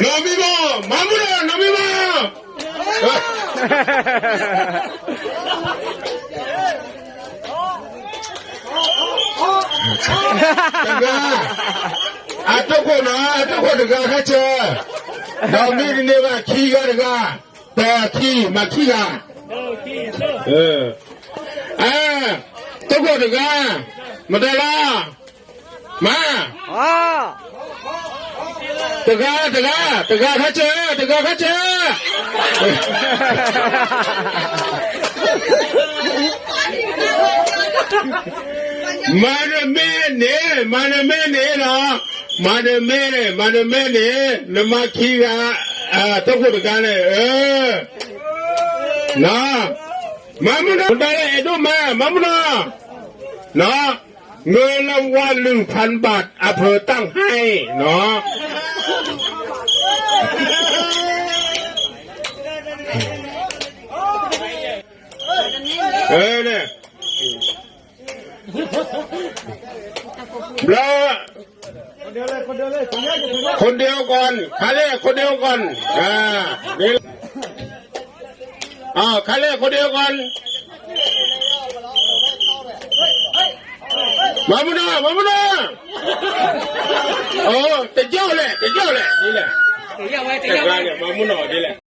နီၢ်မံမီၢ်, မၤမုၢ်နီၢ်, နီၢ်မံမီၢ်. တဂၤ, အတခိၣ်နီၤ, အတခိၣ်တဂၤခါဆၢ, ဒီးမ့ၢ်တန့ၢ်ဘၣ်ခံဂၤတဂၤ, တခံ, မၤခံဂၤ, အ, တခိၣ်တဂၤ, မတၤလီၤ, မၤ, တဂၤ, တဂၤ, တဂၤခါဆၢ, တဂၤခါဆၢ. မၤတမ့ၢ်န့ၣ်, မၤတမ့ၢ်န့ၣ်လီၤ, မၤတမ့ၢ်န့ၣ်, မၤတမ့ၢ်န့ၣ်, နမၤခံဂၤ, တခိၣ်တဂၤန့ၣ်, အ, နီၤ, မၤမုၢ်နီၤ, မတၤလၢအဲၣ်ဒိးမၤ, မၤမုၢ်နီၤ, နီၤ, เงินรางวัล หนึ่งพัน บาท อำเภอตั้งให้ เนาะ. เออเนี่ย แล้ว คนเดียวก่อน ใครเรียกคนเดียวก่อน อ่า นี่ อ่า ใครเรียกคนเดียวก่อน မၤမုၢ်နီၤ, မၤမုၢ်နီၤ, အိ တယီၣ်လဲၣ်, တယီၣ်လဲၣ်, ဒ်လဲၣ်, တဂၤန့ၣ် မၤမုၢ်နီၤ ဒ်လဲၣ်.